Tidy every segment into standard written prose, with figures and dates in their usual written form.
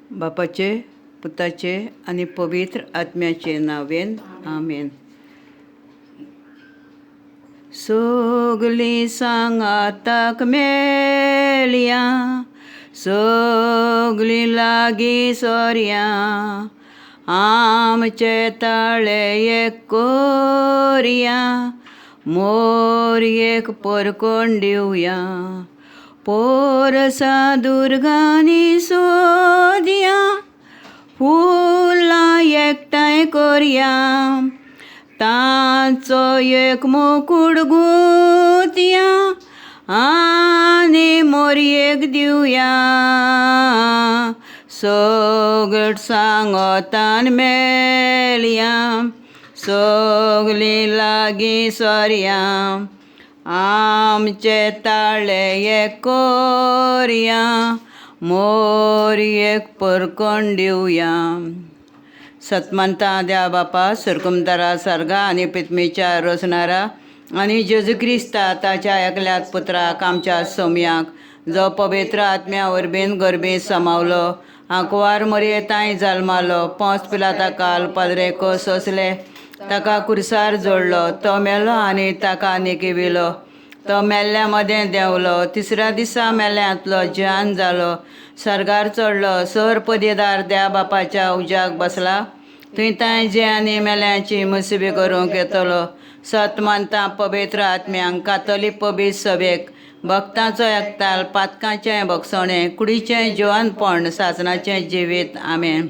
बापाचे, पुताचे आनी पवित्र आत्म्याचे नांवेन, आमेन. सगलीं सांगाताक मेळया, सगलीं लागीं सोरया, आमचे ताळे एक करया, मोरयेक परकोण दिवया. पोरसा दुर्गांनी सोदया, फुलां एकठांय करया, तांचो एक मुकूट गुंतया आनी मोरयेक दिवया. सगट सांगतान मेळया, सगलीं लागीं सोरया, आमचे ताळे एक करया, मोरयेक परकोण दिवया. सतमंता द्या बापा, सरकुमदारा सर्गा आनी पितमेच्या रचणारा आनी जेजू क्रिस्ता ताच्या एकल्याच पुत्राक आमच्या सोमयाक, जो पवित्र आत्म्या वरवीं गर्भेंत समावलो, आंकवार मरये तांय जल्मालो, पोंच पिलाता काल पाद्रेको सोंसले, ताका कुर्सार जोडलो, तो मेलो आनी ताका निकिविलो, तो मेल्ल्या मदें देंवलो, तिसऱ्या दिसा मेल्यांतलो जियान जालो, सर्गार चडलो, सर पदेदार द्या बापाच्या उज्याक बसला, थंय तांय जे आनी मेल्यांची मुसबी करूंक येतलो. सत मानता पवित्र आत्म्यांक, कातोलीक पबीत सभेक, भक्तांचो एकताल, पातकांचें भोगसणें, कुडीचें जिवनपण, सासणाचें जिवीत. आमेन.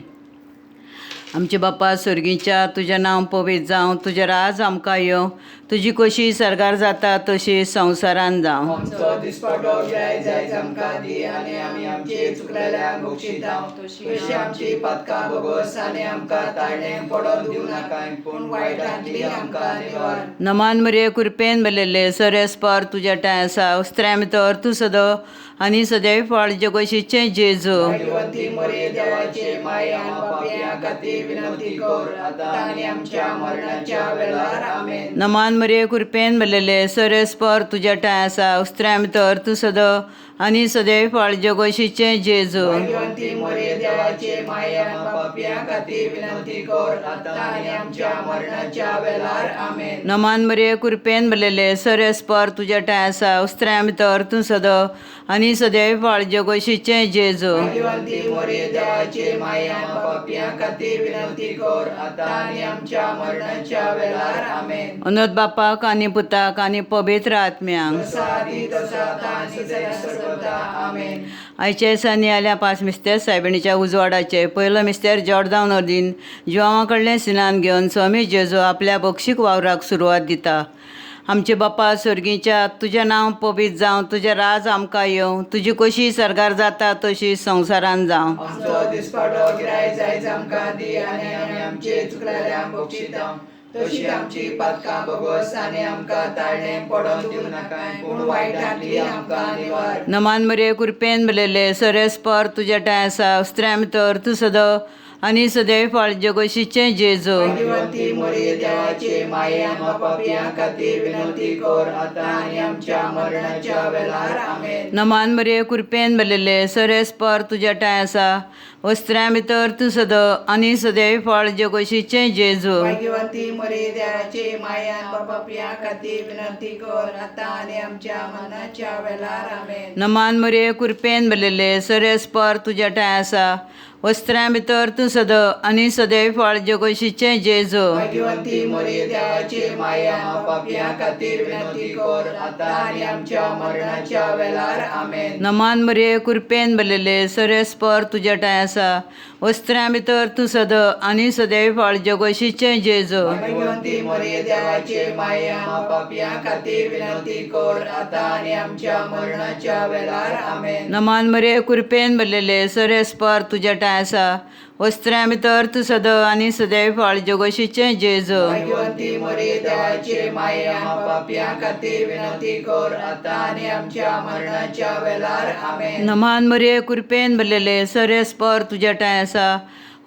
आमचे बापा सर्गीच्या, तुजें नांव पवित्र जावं, तुजें राज आमकां येवं, तुजी कशी सर्गार जाता तशी संवसारान जावं. आमचो दिसपटो गिरायक जायत आमकां दी आनी आमी आमचे चुकलेल्यांक बक्षितांव, तशी आमची पातकां भोगोस आनी आमकां ताळणें पडोन दिवं नाकाय, पूण वायटांतली आमकां निवार. नमान मरिये, कृपेन भरलेले, सरेस्पर तुज्या ठांय आसा, स्त्र्यां भितर तूं सदो आनी सदैव फळ जगोशीचें जेजू. भाग्यवंती मरिये, देवाचे माये, आमकां पापयां खातीर विनंती कर, आतां आनी आमच्या मरणाच्या वेळार. आमेन. नमान मरिये, कृपेन भरलेले, सरेस्पर तुज्या ठांय आसा, स्त्र्यां भितर तूं सदो आनी सदैव फळ जगोशीचें जेजू. भाग्यवंती मरिये, देवाचे माये, आमकां पापयां खातीर विनंती कर, आतां आनी आमच्या मरणाच्या वेळार. आमेन. नमान मरिये, कृपेन भरलेले, सरेस्पर तुज्या ठांय आसा, स्त्र्यां भितर तूं सदो आनी सदैव फळ जगोशीचें जेजू. भाग्यवंती मरिये, देवाचे माये, आमकां पापयां खातीर विनंती कर, आतां आनी आमच्या मरणाच्या वेळार. आमेन. अनोद बापाक आनी पुताक आनी पवित्र आत्म्यांक. जसा आदी तसा आतां आनी सदां सर्वदा. आमेन. आयच्या दिसांनी आल्या पांच मिस्तेर सायबिणीच्या उजवाडाचे. पयलो मिस्तेर, जॉर्दांव नदीन जुवांवा कडलें सिनान घेवन स्वामी जेजू आपल्या बक्षीक वावराक सुरवात दिता. आमचे बापा सर्गीच्या, तुजें नांव पवित्र जावं, तुजें राज आमकां येवं, तुजी कशी सर्गार जाता तशी संवसारान जावं. आमचो दिसपाटो गिरायक जायत आमकां दी आनी आमी आमचे चुकलेल्यांक बक्षितांव, तशी आमची पातकां भोगोस आनी आमकां ताळणें पडोन दिवं नाकाय, पूण वायटांतली आमकां निवार. नमान मरिये, कृपेन भरलेले, सरेस्पर तुज्या ठांय आसा, स्त्र्यां भितर तूं सदो आनी सदैव फळ जगोशीचें जेजू. भाग्यवंती मरिये, देवाचे माये, आमकां पापयां खातीर विनंती कर, आतां आनी आमच्या मरणाच्या वेळार. आमेन. नमान मरिये, कृपेन भरलेले, सरेस्पर तुज्या ठांय आसा, स्त्र्यां भितर तूं सदो आनी सदैव फळ जगोशीचें जेजू. भाग्यवंती मरिये, देवाचे माये, आमकां पापयां खातीर विनंती कर, आतां आनी आमच्या मरणाच्या वेळार. आमेन. नमान मरिये, कृपेन भरलेले, सरेस्पर तुज्या ठांय आसा, स्त्र्यां भितर तूं सदो आनी सदैव फळ जगोशीचें जेजू. भाग्यवंती मरिये, देवाचे माये, आमकां पापयां खातीर विनंती कर, आतां आनी आमच्या मरणाच्या वेळार. आमेन. नमान मरिये, कृपेन भरलेले, सरेस्पर तुज्या ठांय आसा, स्त्र्यां भितर तूं सदो आनी सदैव फळ जगोशीचें जेजू. भाग्यवंती मरिये, देवाचे माये, आमकां पापयां खातीर विनंती कर, आतां आनी आमच्या मरणाच्या वेळार. आमेन. नमान मरिये, कृपेन भरलेले, सरेस्पर तुज्या ठांय आसा, स्त्र्यां भितर तूं सदो आनी सदैव फळ जगोशीचें जेजू. भाग्यवंती मरिये, देवाचे माये, आमकां पापयां खातीर विनंती कर, आतां आनी आमच्या मरणाच्या वेळार. आमेन. नमान मरिये, कृपेन भरलेले, सरेस्पर तुज्या ठांय आसा,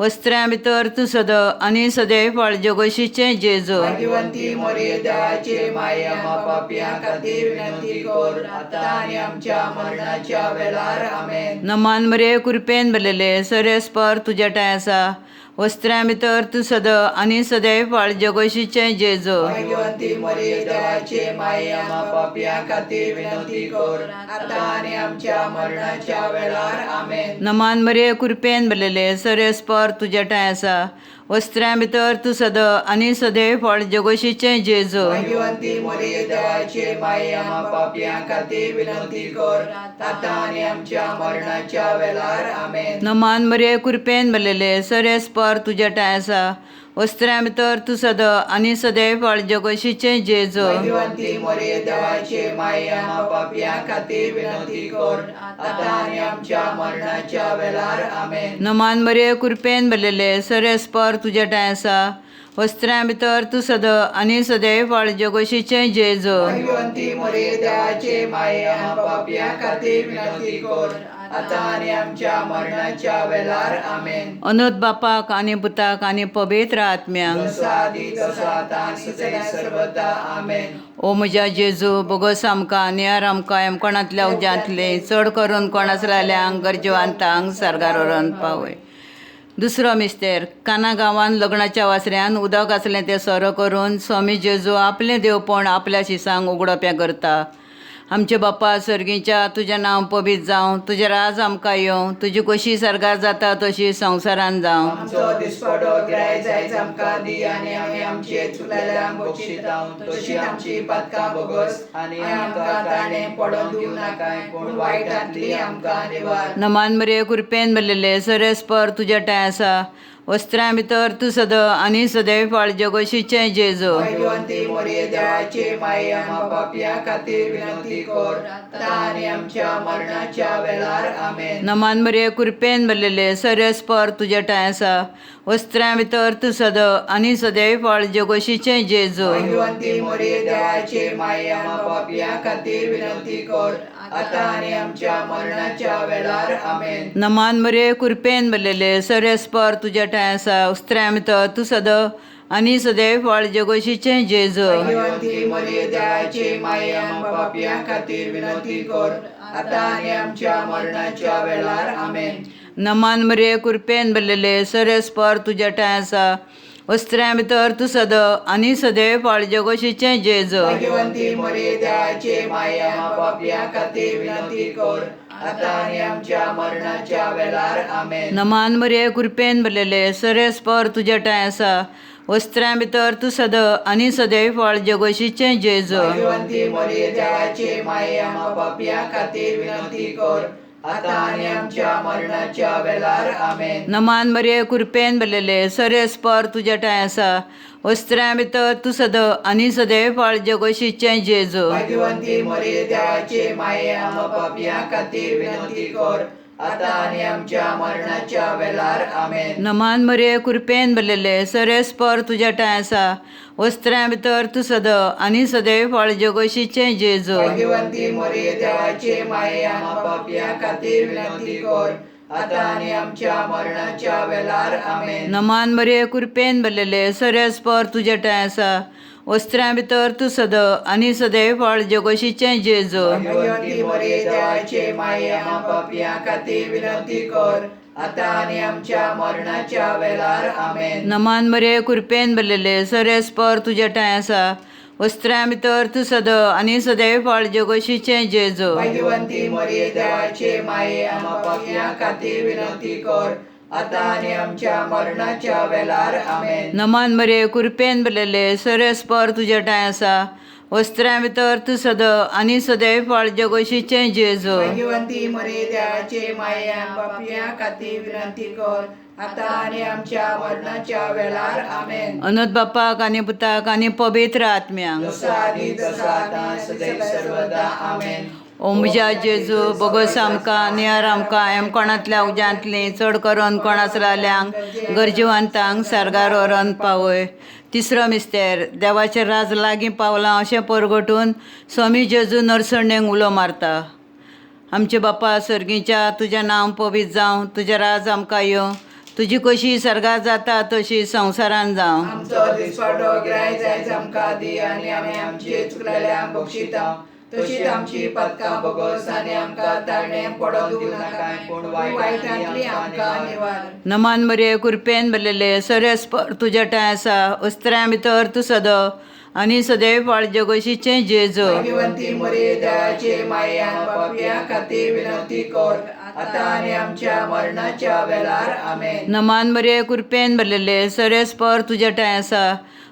वस्त्र्या भितर तूं सदो आनी सदैव फळ जगोशीचें जेजू. भाग्यवंती मोरये देवाचे माये, आमा पापयां खातीर विनंती कर, आतां आनी आमच्या मरणाच्या वेळार. आमेन. नमान मरे, कृपेन भरलेले, सरेस्पर तुज्या ठांय आसा. वस्त्र्या भितर तूं सदो आनी सदैव फळ जगोशीचें जेजू. भाग्यवंती मोरये देवाचे माये, आमा पापयां खातीर विनंती कर, आतां आनी आमच्या मरणाच्या वेळार. आमेन. नमान मरे, कृपेन भरलेले, सरेस्पर तुज्या ठांय आसा. वस्त्र्या भितर तूं सदो आनी सदैव फळ जगोशीचें जेजू. भाग्यवंती मोरये देवाचे माये, आमा पापयां खातीर विनंती कर, आतां आनी आमच्या मरणाच्या वेळार. आमेन. नमान मरे, कृपेन भरलेले, सरेस्पर तुज्या ठांय आसा. वस्त्र्या भितर तूं सदो आनी सदैव फळ जगोशीचें जेजू. भाग्यवंती मोरये देवाचे माये, आमा पापयां खातीर विनंती कर, आतां आनी आमच्या मरणाच्या वेळार. आमेन. नमान मरे, कृपेन भरलेले, सरेस्पर तुज्या ठांय आसा. वस्त्र्या भितर तूं सदो आनी सदैव फळ जगोशीचें जेजू. भाग्यवंती मोरये देवाचे माये, आमा पापयां खातीर विनंती कर, आतां आनी आमच्या मरणाच्या वेळार. आमेन. अनोद बापाक आनी पुताक आनी पवित्र आत्म्यांक. जसा आदी तसा आतां आनी सदैव सर्वदा. आमेन. ओ म्हज्या जेजू, बोगोस आमकां नियार आमकां एमकोणांतल्या उज्यांतले चड करून कोणासराल्यांक गरजेवांतांक सारकार व्हरोन पावय. दुसरो मिस्तेर. काना गांवान लग्नाच्या वासऱ्यान उदक आसलें तें सोरो करून स्वामी जेजू आपलें देवपण आपल्या शिसांक उगडोपें करता. आमचे बाप्पा सर्गीच्या, तुजें नांव पवित्र जावं, तुजें राज आमकां येवं, तुजी कशी सर्गार जाता तशी संवसारान जावं. आमचो दिसपडो गिराय जायज आमकां दी, आनी आमी आमचे चुकलेल्यांक बक्षितांव तशी आमची पातकां भोगस, आनी आमकां ताणें पडोन दिवं नाकाय, पूण वायटांतली आमकां निवार. नमान मरे, कृपेन भरलेले, सरेस्पर तुज्या ठांय आसा. वस्त्र्या भितर तूं सदो आनी सदैव फळ जगोशीचें जेजू. भाग्यवंती मोरये देवाचे माये, आमा पापयां खातीर विनंती कर, आतां आनी आमच्या मरणाच्या वेळार. आमेन. नमान मरे, कृपेन भरलेले, सरेस्पर तुज्या ठांय आसा. वस्त्र्या भितर तूं सदो आनी सदैव फळ जगोशीचें जेजू. भाग्यवंती मोरये देवाचे माये, आमा पापयां खातीर विनंती कर, आतां आनी आमच्या मरणाच्या वेळार. आमेन. नमान मरे, कृपेन भरलेले, सरेस्पर तुज्या ठांय आसा. वस्त्र्या भितर तूं सदो आनी सदैव फळ जगोशीचें जेजू. भाग्यवंती मोरये देवाचे माये, आमा पापयां खातीर विनंती कर, आतां आनी आमच्या मरणाच्या वेळार. आमेन. नमान मरे, कृपेन भरलेले, सरेस्पर तुज्या ठांय आसा. वस्त्र्या भितर तूं सदो आनी सदैव फळ जगोशीचें जेजू. भाग्यवंती मोरये देवाचे माये, आमा पापयां खातीर विनंती कर, आतां आनी आमच्या मरणाच्या वेळार. आमेन. नमान मरे, कृपेन भरलेले, सरेस्पर तुज्या ठांय आसा. वस्त्र्या भितर तूं सदो आनी सदैव फळ जगोशीचें जेजू. भाग्यवंती मोरये देवाचे माये, आमा पापयां खातीर विनंती कर, आतां आनी आमच्या मरणाच्या वेळार. आमेन. नमान मरे, कृपेन भरलेले, सरेस्पर तुज्या ठांय आसा. वस्त्र्या भितर तूं सदो आनी सदैव फळ जगोशीचें जेजू. भाग्यवंती मोरये देवाचे माये, आमा पापयां खातीर विनंती कर, आतां आनी आमच्या मरणाच्या वेळार. आमेन. नमान मरे, कृपेन भरलेले, सरेस्पर तुज्या ठांय आसा. वस्त्र्या भितर तूं सदो आनी सदैव फळ जगोशीचें जेजू. भाग्यवंती मोरये देवाचे माये, आमा पापयां खातीर विनंती कर, आतां आनी आमच्या मरणाच्या वेळार. आमेन. नमान मरे, कृपेन भरलेले, सरेस्पर तुज्या ठांय आसा. वस्त्र्या भितर तूं सदो आनी सदैव फळ जगोशीचें जेजू. भाग्यवंती मोरये देवाचे माये, आमा पापयां खातीर विनंती कर, आतां आनी आमच्या मरणाच्या वेळार. आमेन. नमान मरे, कृपेन भरलेले, सरेस्पर तुज्या ठांय आसा. वस्त्र्या भितर तूं सदो आनी सदैव फळ जगोशीचें जेजू. भाग्यवंती मोरये देवाचे माये, आमा पापयां खातीर विनंती कर, आतां आनी आमच्या मरणाच्या वेळार. आमेन. नमान मरे, कृपेन भरलेले, सरेस्पर तुज्या ठांय आसा. वस्त्र्या भितर तूं सदो आनी सदैव फळ जगोशीचें जेजू. भाग्यवंती मोरये देवाचे माये, आमा पापयां खातीर विनंती कर, आतां आनी आमच्या मरणाच्या वेळार. आमेन. अनोद बापाक आनी पुताक आनी पवित्र आत्म्यांक. जसा आदी तसा आतां सदैव सर्वदा. आमेन. ओ म्हज्या जेजू, बोगोस आमकां नियार आमकां एमकोणांतल्या उज्यांतलीं चड करून कोणासराल्यांक गरजेवंतांक सारकार व्हरोन पावय. तिसरो मिस्तेर. देवाचें राज लागीं पावलां अशें परगटून स्वामी जेजू नरसणेक उलो मारता. आमचे बापा सर्गीच्या, तुजें नांव पवित्र जावं, तुजें राज आमकां येवं, तुजी कशी सर्गार जाता तशी संवसारान जावं. आमचो दिसपाटो गिराय जायज आमकां दी आनी आमी आमचे चुकलेल्यांक बक्षिता तशीच आमची पातकां भोगोस आनी आमकां ताळणे पडोन दिवं नाकाय पूण वायटांतली आमकां निवार. नमान मरिये कृपेन भरलेले सरेस्पर तुज्या ठांय आसा, वस्त्रां भितर तूं सदो आनी सदैव फाळ जगोशीचें जेजो. भाग्यवंती मरिये, देवाचे माये, आमकां पापयां खातीर विनंती कर आतां आनी आमच्या मरणाच्या वेळार. आमेन. नमान मरिये कृपेन भरलेले सरेस्पर तुज्या ठांय आसा,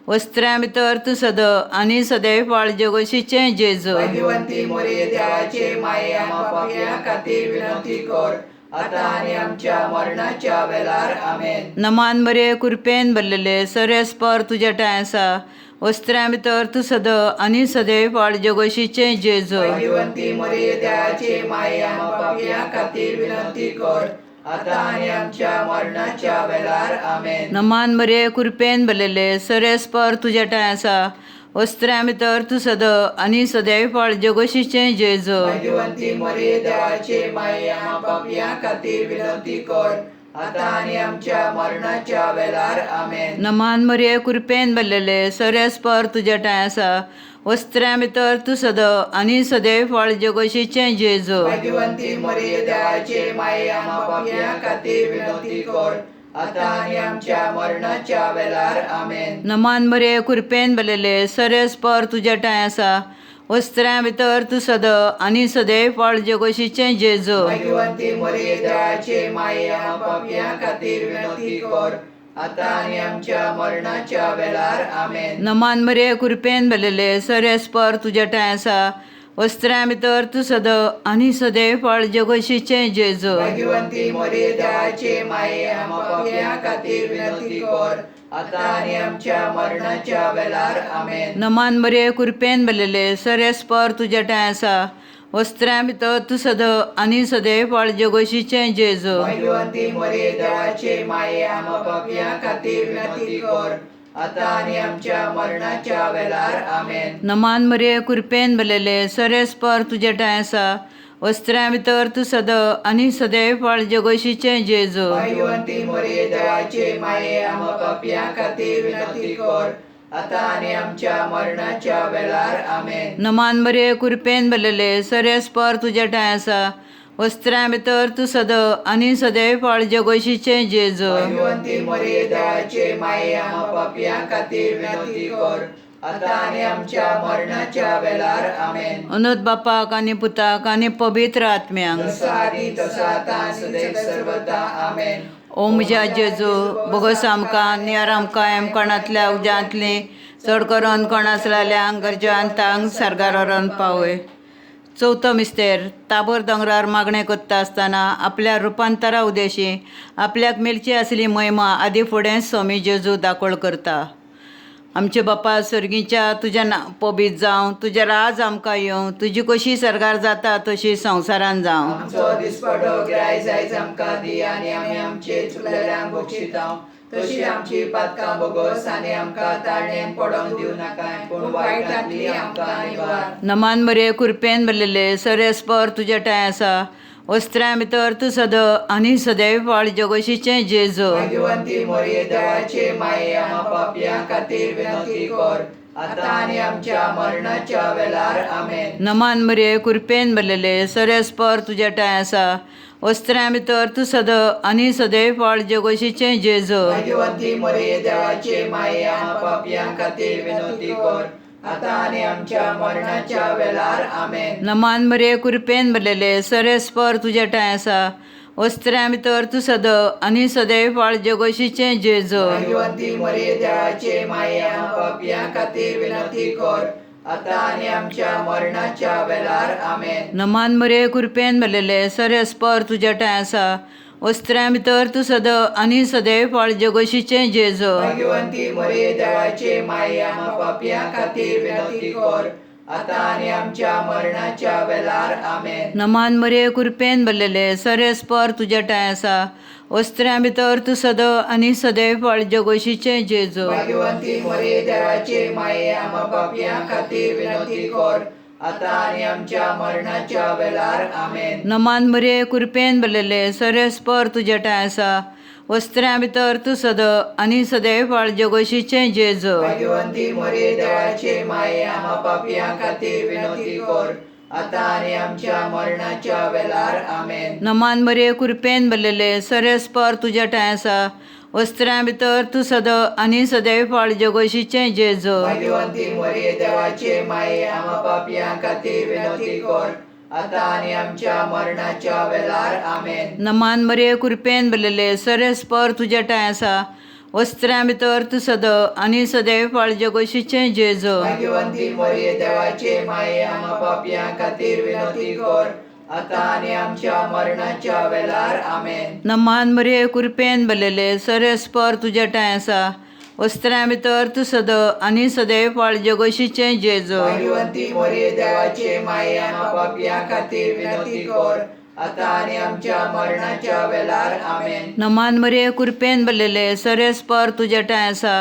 वस्त्रां भितर तूं सदो आनी सदैव फाळ जगोशीचें जेजो. भाग्यवंती मरिये, देवाचे माये, आमकां पापयां खातीर विनंती कर आतां आनी आमच्या मरणाच्या वेळार. आमेन. नमान मरिये कृपेन भरलेले सरेस्पर तुज्या ठांय आसा, वस्त्रां भितर तूं सदो आनी सदैव फाळ जगोशीचें जेजो. भाग्यवंती मरिये, देवाचे माये, आमकां पापयां खातीर विनंती कर आतां आनी आमच्या मरणाच्या वेळार. आमेन. नमान मरिये कृपेन भरलेले सरेस्पर तुज्या ठांय आसा, वस्त्रां भितर तूं सदो आनी सदैव फाळ जगोशीचें जेजो. भाग्यवंती मरिये, देवाचे माये, आमकां पापयां खातीर विनंती कर आतां आनी आमच्या मरणाच्या वेळार. आमेन. नमान मरिये कृपेन भरलेले सरेस्पर तुज्या ठांय आसा, वस्त्रां भितर तूं सदो आनी सदैव फाळ जगोशीचें जेजो. भाग्यवंती मरिये, देवाचे माये, आमकां पापयां खातीर विनंती कर आतां आनी आमच्या मरणाच्या वेळार. आमेन. नमान मरिये कृपेन भरलेले सरेस्पर तुज्या ठांय आसा, वस्त्रां भितर तूं सदो आनी सदैव फाळ जगोशीचें जेजो. भाग्यवंती मरिये, देवाचे माये, आमकां पापयां खातीर विनंती कर आतां आनी आमच्या मरणाच्या वेळार. आमेन. नमान मरिये कृपेन भरलेले सरेस्पर तुज्या ठांय आसा, वस्त्रां भितर तूं सदो आनी सदैव फाळ जगोशीचें जेजो. भाग्यवंती मरिये, देवाचे माये, आमकां पापयां खातीर विनंती कर आतां आनी आमच्या मरणाच्या वेळार. आमेन. नमान मरिये कृपेन भरलेले सरेस्पर तुज्या ठांय आसा, वस्त्रां भितर तूं सदो आनी सदैव फाळ जगोशीचें जेजो. भाग्यवंती मरिये, देवाचे माये, आमकां पापयां खातीर विनंती कर आतां आनी आमच्या मरणाच्या वेळार. आमेन. नमान मरिये कृपेन भरलेले सरेस्पर तुज्या ठांय आसा, वस्त्रां भितर तूं सदो आनी सदैव फाळ जगोशीचें जेजो. भाग्यवंती मरिये, देवाचे माये, आमकां पापयां खातीर विनंती कर आतां आनी आमच्या मरणाच्या वेळार. आमेन. नमान मरिये कृपेन भरलेले सरेस्पर तुज्या ठांय आसा, वस्त्रां भितर तूं सदो आनी सदैव फाळ जगोशीचें जेजो. भाग्यवंती मरिये, देवाचे माये, आमकां पापयां खातीर विनंती कर आतां आनी आमच्या मरणाच्या वेळार. आमेन. अनोद बापाक आनी पुताक आनी पवित्र आत्म्यांक, जसो आदी तसो आतां सदैव सर्वता. आमेन. ओ म्हज्या जेजू, बोगोस आमकां नियार आमकां एमकणांतल्या उज्यांतली चड करून कोण आसलेल्यांक गरजेन तांक सारकार व्हरोन पावय. चवथो मिस्तेर. ताबोर दोंगरार मागणें करता आसतना आपल्या रुपांतरा उदेशी आपल्याक मेळची आसली महिमा आदी फुडें स्वामी जेजू दाखोळ करता. आमचे बापा सर्गीच्या, तुजें नांव पबीत जावं, तुजें राज आमकां येवं, तुजी कशी सर्गार जाता तशी संवसारान जावं. आमचो दिसपडो गिराय जायज आमकां दी आनी आमी आमचे चुकलेल्यांक बक्षिता तशी आमची पातकां भोगोस आनी आमकां ताळणेन पडोन दिवं नाकाय पूण वायटांतली आमकां निवार. नमान मरिये कृपेन भरलेले सरेस्पर तुज्या ठांय आसा, वस्त्रां भितर तूं सदो आनी सदैव फाळ जगोशीचें जेजो. भाग्यवंती मरिये, देवाचे माये, आमकां पापयां खातीर विनंती कर आतां आनी आमच्या मरणाच्या वेळार. आमेन. नमान मरिये कृपेन भरलेले सरेस्पर तुज्या ठांय आसा, वस्त्रां भितर तूं सदो आनी सदैव फाळ जगोशीचें जेजो. भाग्यवंती मरिये, देवाचे माये, आमकां पापयां खातीर विनंती कर आतां आनी आमच्या मरणाच्या वेळार. आमेन. नमान मरिये कृपेन भरलेले सरेस्पर तुज्या ठांय आसा, वस्त्रां भितर तूं सदो आनी सदैव फाळ जगोशीचें जेजो. भाग्यवंती मरिये, देवाचे माये, आमकां पापयां खातीर विनंती कर आतां आनी आमच्या मरणाच्या वेळार. आमेन. नमान मरिये कृपेन भरलेले सरेस्पर तुज्या ठांय आसा, वस्त्रां भितर तूं सदो आनी सदैव फाळ जगोशीचें जेजो. भाग्यवंती मरिये, देवाचे माये, आमकां पापयां खातीर विनंती कर आतां आनी आमच्या मरणाच्या वेळार. आमेन. नमान मरिये कृपेन भरलेले सरेस्पर तुज्या ठांय आसा, वस्त्रां भितर तूं सदो आनी सदैव फाळ जगोशीचें जेजो. भाग्यवंती मरिये, देवाचे माये, आमकां पापयां खातीर विनंती कर आतां आनी आमच्या मरणाच्या वेळार. आमेन. नमान मरिये कृपेन भरलेले सरेस्पर तुज्या ठांय आसा, वस्त्र्या भितर तूं सद आनी सदैव फळ जगोशीचें जेजू. भाग्यवंती मरिये देवाचे माये, आमा पापयां खातीर विनवती कर, आतां आनी आमच्या मरणाच्या वेळार. आमेन. नमान मरिये, कृपेन भरलेले, सरेस्पर तुज्या ठांय आसा. वस्त्र्या भितर तूं सद आनी सदैव फळ जगोशीचें जेजू. भाग्यवंती मरिये देवाचे माये, आमा पापयां खातीर विनवती कर, आतां आनी आमच्या मरणाच्या वेळार. आमेन. नमान मरिये, कृपेन भरलेले, सरेस्पर तुज्या ठांय आसा. वस्त्र्या भितर तूं सद आनी सदैव फळ जगोशीचें जेजू. भाग्यवंती मरिये देवाचे माये, आमा पापयां खातीर विनवती कर, आतां आनी आमच्या मरणाच्या वेळार. आमेन. नमान मरिये, कृपेन भरलेले, सरेस्पर तुज्या ठांय आसा. वस्त्र्या भितर तूं सद आनी सदैव फळ जगोशीचें जेजू. भाग्यवंती मरिये देवाचे माये, आमा पापयां खातीर विनवती कर, आतां आनी आमच्या मरणाच्या वेळार. आमेन. नमान मरिये, कृपेन भरलेले, सरेस्पर तुज्या ठांय आसा.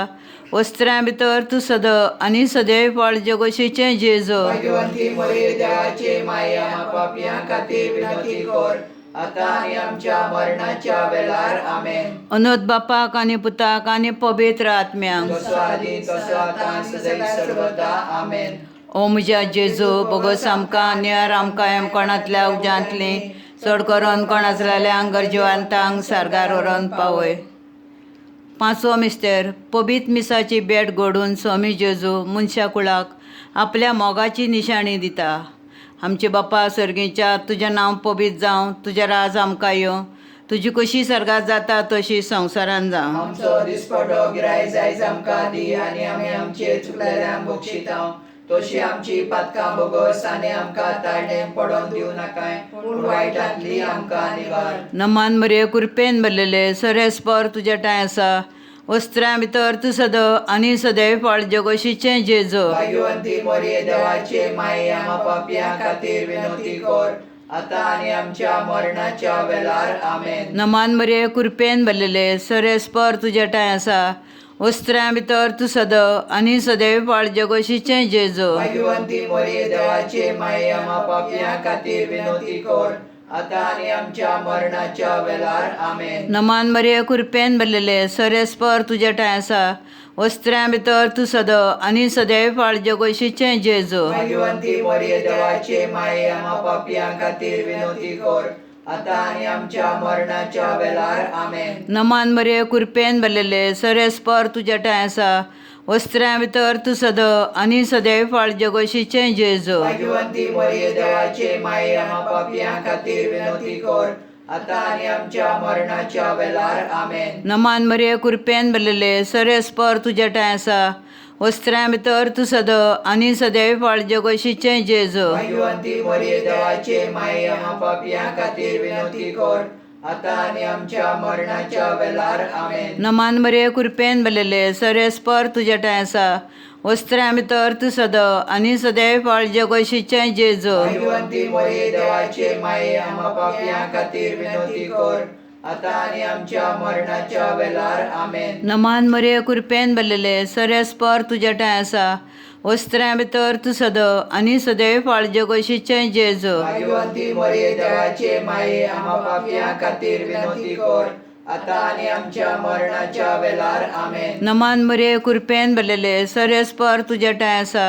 वस्त्र्या भितर तूं सद आनी सदैव फळ जगोशीचें जेजू. भाग्यवंती मरिये देवाचे माये, आमा पापयां खातीर विनवती कर, आतां आनी आमच्या मरणाच्या वेळार. आमेन. अनोद बापाक आनी पुताक आनी पवित्र आत्म्यांक. जसो आदी तसो आतां सदैव सर्वदा. आमेन. ओ म्हज्या जेजू, बोगोस आमकां नियार आमकां कोणांतल्या उज्यांतली चड करून कोणाचल्या गरजेवंतांक सारकार व्हरोन पावय. पांचवो मिस्तेर, पबीत मिसाची भेट घडून स्वामी जेजू मनशा कुळाक आपल्या मोगाची निशाणी दिता. आमचे बापा सर्गीच्या, तुजें नांव पबीत जावं, तुजें राज आमकां येवं, तुजी कशी सर्गात जाता तशी संवसारान जावं. आमचो दिसपटो गिराय जायज आमकां दी, आनी आमी आमचे चुकलेल्यांक बक्षितांव, तशी आमची पातकां बोगस, आनी आमकां ताळणें पडोन दिवं नाकाय, पूण वायटांतली आमकां निवार. नमान मरिये, कृपेन भरलेले, सरेस्पर तुज्या ठांय आसा. वस्त्र्या भितर तूं सद आनी सदैव फळ जगोशीचें जेजू. भाग्यवंती मरिये देवाचे माये, आमा पापयां खातीर विनवती कर, आतां आनी आमच्या मरणाच्या वेळार. आमेन. नमान मरिये, कृपेन भरलेले, सरेस्पर तुज्या ठांय आसा. वस्त्र्या भितर तूं सद आनी सदैव फळ जगोशीचें जेजू. भाग्यवंती मरिये देवाचे माये, आमा पापयां खातीर विनवती कर, आतां आनी आमच्या मरणाच्या वेळार. आमेन. नमान मरिये, कृपेन भरलेले, सरेस्पर तुज्या ठांय आसा. वस्त्र्या भितर तूं सद आनी सदैव फळ जगोशीचें जेजू. भाग्यवंती मरिये देवाचे माये, आमा पापयां खातीर विनवती कर, आतां आनी आमच्या मरणाच्या वेळार. आमेन. नमान मरिये, कृपेन भरलेले, सरेस्पर तुज्या ठांय आसा. वस्त्र्या भितर तूं सद आनी सदैव फळ जगोशीचें जेजू. भाग्यवंती मरिये देवाचे माये, आमा पापयां खातीर विनवती कर, आतां आनी आमच्या मरणाच्या वेळार. आमेन. नमान मरिये, कृपेन भरलेले, सरेस्पर तुज्या ठांय आसा. वस्त्र्या भितर तूं सद आनी सदैव फळ जगोशीचें जेजू. भाग्यवंती मरिये देवाचे माये, आमा पापयां खातीर विनवती कर, आतां आनी आमच्या मरणाच्या वेळार. आमेन. नमान मरिये, कृपेन भरलेले, सरेस्पर तुज्या ठांय आसा. वस्त्र्या भितर तूं सद आनी सदैव फळ जगोशीचें जेजू. भाग्यवंती मरिये देवाचे माये, आमा पापयां खातीर विनवती कर, आतां आनी आमच्या मरणाच्या वेळार. आमेन. नमान मरिये, कृपेन भरलेले, सरेस्पर तुज्या ठांय आसा. वस्त्र्या भितर तूं सद आनी सदैव फळ जगोशीचें जेजू. भाग्यवंती मरिये देवाचे माये, आमा पापयां खातीर विनवती कर, आतां आनी आमच्या मरणाच्या वेळार. आमेन. नमान मरिये, कृपेन भरलेले, सरेस्पर तुज्या ठांय आसा.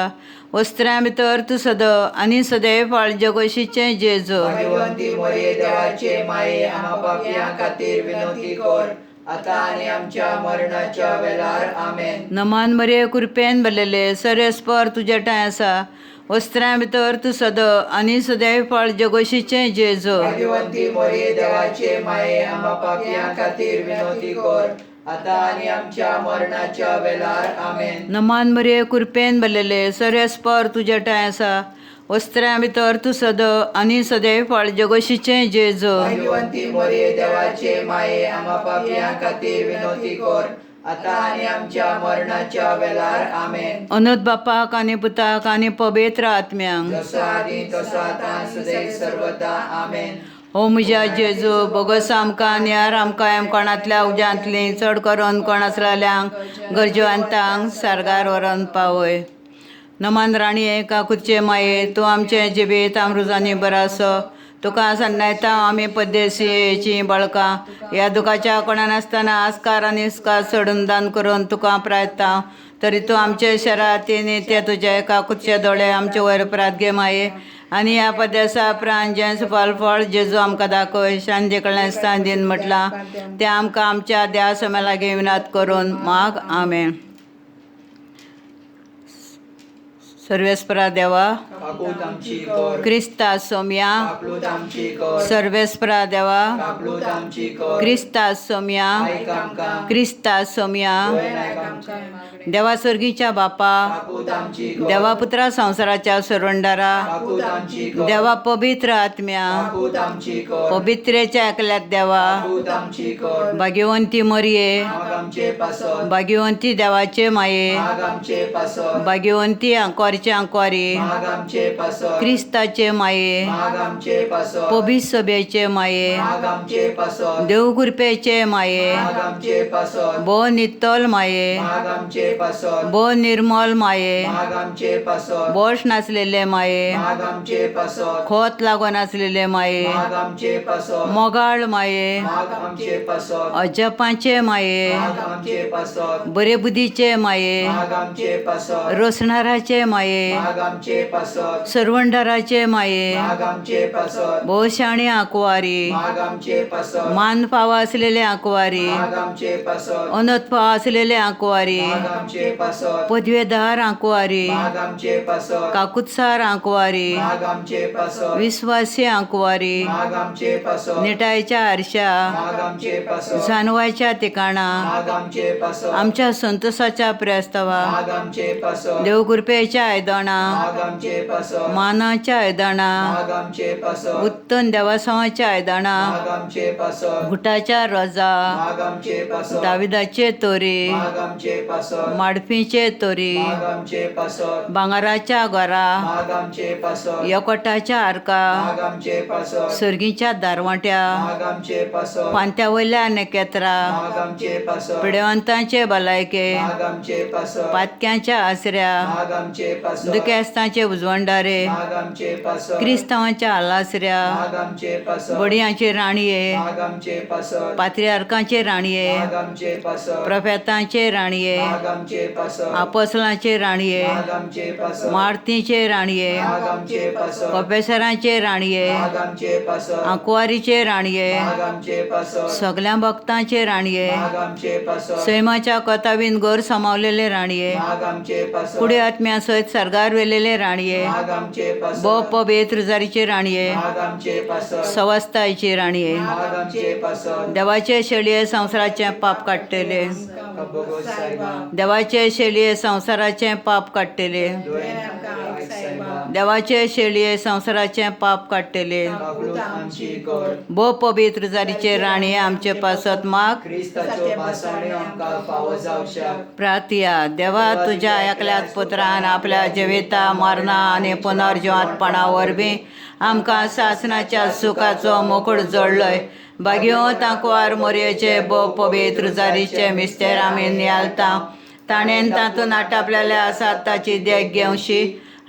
वस्त्र्या भितर तूं सद आनी सदैव फळ जगोशीचें जेजू. भाग्यवंती मरिये देवाचे माये, आमा पापयां खातीर विनवती कर, आतां आनी आमच्या मरणाच्या वेळार. आमेन. नमान मरिये, कृपेन भरलेले, सरेस्पर तुज्या ठांय आसा. वस्त्र्या भितर तूं सद आनी सदैव फळ जगोशीचें जेजू. भाग्यवंती मरिये देवाचे माये, आमा पापयां खातीर विनवती कर, आतां आनी आमच्या मरणाच्या वेळार. आमेन. नमान मरिये, कृपेन भरलेले, सरेस्पर तुज्या ठांय आसा. वस्त्र्या भितर तूं सद आनी सदैव फळ जगोशीचें जेजू. भाग्यवंती मरिये देवाचे माये, आमा पापयां खातीर विनवती कर, आतां आनी आमच्या मरणाच्या वेळार. आमेन. अनोद बापाक आनी पुताक आनी पवित्र आत्म्यांक. जसो आदी तसो आतां सदैव सर्वदा. आमेन. ओ म्हज्या जेजू, बोगोस आमकां नियार आमकां कोणांतल्या उज्यांतली चड करून कोणाचल्यांक गरजेवंतांक सारकार व्हरोन पावय. नमान राणये, काकुचे माये, तूं आमचें जिबेत आमरुजांनी बरो आसो. तुका सन्नायता आमी पद्देशीची बळकां ह्या दुखाच्या कोणा नासतना आस्कार आनी इस्कार सोडून दान करून तुका प्रायता तरी तूं आमचे शरातीनी ते तुज्या एका कुतशे दोळे आमचे वयर प्रात घे माये आनी ह्या पदेसा प्राण जें सुफाल फळ जेजू आमकां दाखय शांती कडल्यान स्थान दीन म्हटलां तें आमकां आमच्या देवा समे लागीं विनाद करून माग. आमेन. सर्वेस्परा देवा काकूत आमची कर. क्रिस्ता सोम्या. काकलूत आमची कर. सर्वेस्परा देवा काकलूत आमची कर. क्रिस्ता सोम्या. आयक आमकां. क्रिस्ता सोम्या. दोळे आयक आमकां. देवा स्वर्गीच्या बापा काकूत आमची कर. देवा पुत्रा संवसाराच्या सरवंडारा काकूत आमची कर. देवा पवित्र आत्म्या काकूत आमची कर. पवित्रेच्या एकल्यात देवा काकूत आमची कर. भाग्यवंती मरये माग आमचे पासत. भाग्यवंती देवाचे माये माग आमचे पासत. भाग्यवंती आंकवारचे आंकवारी माग आमचे पासत. क्रिस्ताचे माये माग आमचे पासत. पवित्र सभेचे माये माग आमचे पासत. देव कृपेचे माये माग आमचे पासत. भो नितल माये माग आमचे पासत. भो निर्मल माये माग आमचे पासत. बोश नासलेले माये माग आमचे पासत. खोत लागून आसलेले माये माग आमचे पासत. मोगाळ माये माग आमचे पासत. अजपांचे माये माग आमचे पासत. बरे बुद्धीचे माये माग आमचे पासत. रोसणाराचे माये माग आमचे पासत. सरवंडाराचे माये माग आमचे पासत. भोवशाणी आंकवारी माग आमचे पासत. मान फावो आसलेले आंकवारी माग आमचे पासत. अनत फावो आसलेले आंकवारी माग आमचे पासत. पदवेदार आंकवारी माग आमचे पासत. काकुत्सार आंकवारी माग आमचे पासत. विस्वासी आंकवारी माग आमचे पासत. निटायच्या आरशा माग आमचे पासत. जानवायच्या ठिकाणा माग आमचे पासत. आमच्या संतोषाच्या प्रस्तावा माग आमचे पासत. देवकृपेच्या आयदनां माग आमचे पासत. मानाच्या आयदनां माग आमचे पासत. उत्तम देवासांवाच्या आयदनां माग आमचे पासत. घुटाच्या रोजा माग आमचे पासत. दाविदाचे तोरी माग आमचे पासत. माडफीचे तोरी माग आमचे पासत. भांगराच्या घरा माग आमचे पासत. एकवटाच्या आरका माग आमचे पासत. सर्गीच्या दारवांट्या माग आमचे पासत. पांत्या वयल्या नखेत्रां माग आमचे पासत. पिडेवंतांचे भलायके माग आमचे पासत. पातक्यांच्या आसऱ्या माग आमचे पासत. दुखेस्तांचे उजवंडारे माग आमचे पासत. क्रिस्तांवांच्या आलासऱ्या माग आमचे पासत. बडयांचे राणये माग आमचे पासत. पात्रियार्कांचे राणये माग आमचे पासत. प्रोफेतांचे राणये माग आमचे पासत. आपोसलांचे राणये माग आमचे पासत. मारुतीचे राणये माग आमचे पासत. प्रोफेसरांचे राणये माग आमचे पासत. आंकवारीचे राणये माग आमचे पासत. सगळ्या भक्तांचे राणये माग आमचे पासत. सैमाच्या कथावीन घर समावलेले राणये माग आमचे पासत. कुडे आत्म्या सयत सर्गार वेलेले राणये माग आमचे पासत. बो पवित्र जारीचे राणये माग आमचे पासत. सवस्तायची राणये माग आमचे पासत. देवाचे शेळये संवसाराचें पाप काडटले बोगोस सायबा. देवाचे शेळये संवसाराचें पाप काडटले दोळे आयक सायबा. देवाचे शेळये संवसाराचें पाप काडटले काकलूत आमची कर. बो पवित्र जारीचे राणये आमचे पासत माग. क्रिस्ताच्यो भासाण्यो आमकां फावो जावच्याक. प्रार्थया देवा तुज्या एकल्याच पुत्रान आपल्या जिविता मरणा आनी पुनर्जिवांतपणा वरवीं आमकां सासणाच्या सुखाचो मुकुट जोडलोय. भाग्यवंत आंकवार मोरयेचे बो पवित्र जारीचे मिस्तेर आमी नियालता ताणें तातूंत आटापलेलें आसा ताची देख घेवशी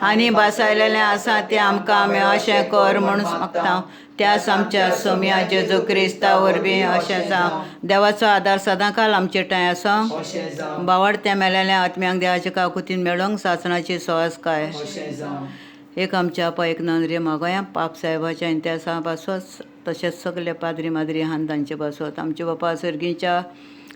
आनी भासायलेलें आसा तें आमकां आमी अशें कर म्हूण मागता त्याच आमच्या सोम्या जेजू क्रिस्ता वरवीं अशें जावं. देवाचो आदार सदांकाल आमचे ठांय आसा. अशें जावं. बावडत्या मेलेल्या आत्म्यांक देवाचे काकुतीन मेळोंक सासणाची सहज काय. अशें जावं. एक आमच्या आपा एक नंद्रे मागोया पाप साहेबाच्या इंत्यासा पासत तशेंच सगळे पाद्री माद्री हान तांचे पासत. आमचे बापा सर्गीच्या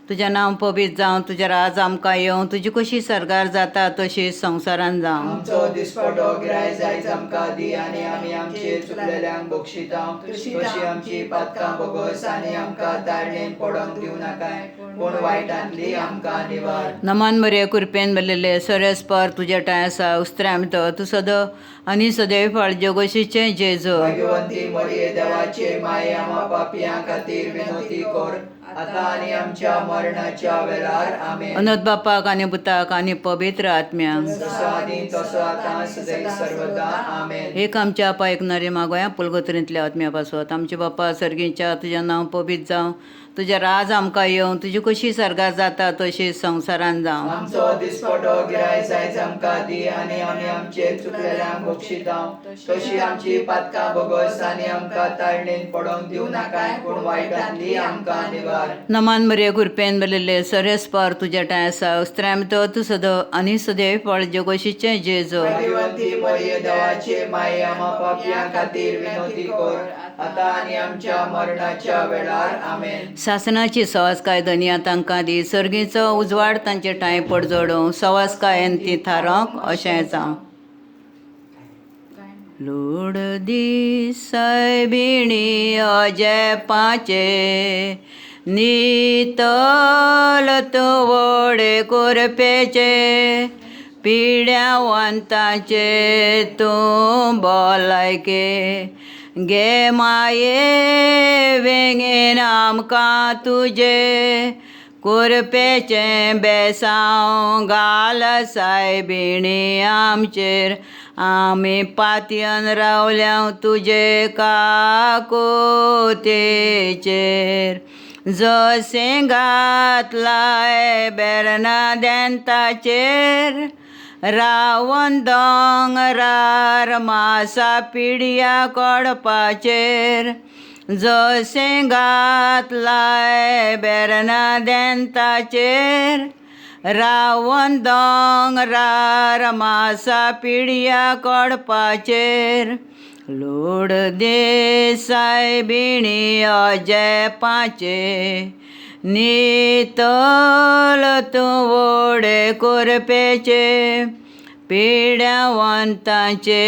तुजें नांव पवित्र जावं, तुजें राज आमकां येवं, तुजी कशी सर्गार जाता तशी संवसारान जावं. आमचो दिसपटो गिराय जायज आमकां दी आनी आमी आमचे चुकलेल्यांक बक्षिता तशी आमची पातकां बोगस आनी आमकां ताळणेन पडोंक दिवं नाकाय पूण वायटांतली आमकां निवार. नमन मरे कृपेन भरलेले सरस्पर तुज्या ठांय आसा उस्त्र्या भितर तूं सदां आनी सदैव फळ जगोशीचें जेजू. भाग्यवंती मरिये देवाचे माये आमा पापयां खातीर विनोती कर आतां आनी आमच्या मरणाच्या वेळार. आमेन. अनंत बापाक आनी पुताक आनी पवित्र आत्म्याक जसो आदी तसो आतां सदैव सर्वदा. आमेन. एक आमच्या आपा एक नरे मागोया पुलगोत्रींतल्या आत्म्या पासत. आमचे बापा सर्गीच्या तुजें नांव पवित्र जावं, तुजें राज आमकां येवं, तुजी कशी सर्गार जाता तशी संवसारान जावं. आमचो दिसपटो गिरायक आयज आमकां दी आनी आमी आमचे चुकलेल्यांक बक्षिता तशी आमची पातकां भोगोस आनी आमकां ताळणेन पडोवंक दिवं नाकाय, पूण वायटांतली आमकां निवार. नमान मरिया, कृपेन भरिल्ले, सरेस्पार तुज्या ठांय आसा. स्त्र्यां भितर तूं सदो आनी सदैव फळ जगोशीचें जेजो. भाग्यवंती मरिये, देवाचे माये, आमा पापयां खातीर विनवती कर आतां आनी आमच्या मरणाच्या वेळार. आमेन. सासणाची सवासकाय धनया तांकां दी, सर्गीचो उजवाड तांचे ठांय पडजडोवं, सवासकायेन ती थारोवंक अशें जावं. लोड दी सायबिणी अजेपाचे, नितल तूं व्हडे कोरपेचे, पिड्यावंताचे तूं भलायके गे. माये वेंगेन आमकां तुजे, कोरपेचें बेसांव घाल सायबिणी आमचेर. आमी पातयन रावल्या तुजे काकोतेचेर. जशें घातलाय बेर्नादेंताचेर, रावन दोंगरार मासा पिड्या कडपाचेर. जशें घातलाय बेर्नादेंताचेर, रावन दोंगरार मासा पिड्या कडपाचेर. लोड दे सायबिणी अजेपाचे, नितल तूं व्हडे कोरपेचे, पिड्यावंताचे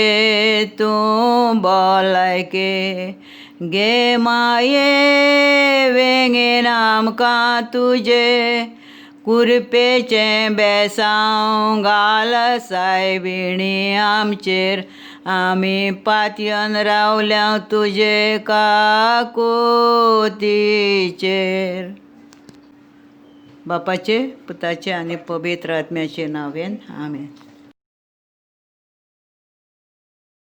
तूं भलायके गे. माये वेंगेन आमकां तुजे, कुरपेचें बेसांव घाल सायबिणी आमचेर. आमी पातयन रावल्या तुजे काकोतीचेर. बापाचे, पुताचे आनी पवित्र आत्म्याचे नांवेन, आमेन.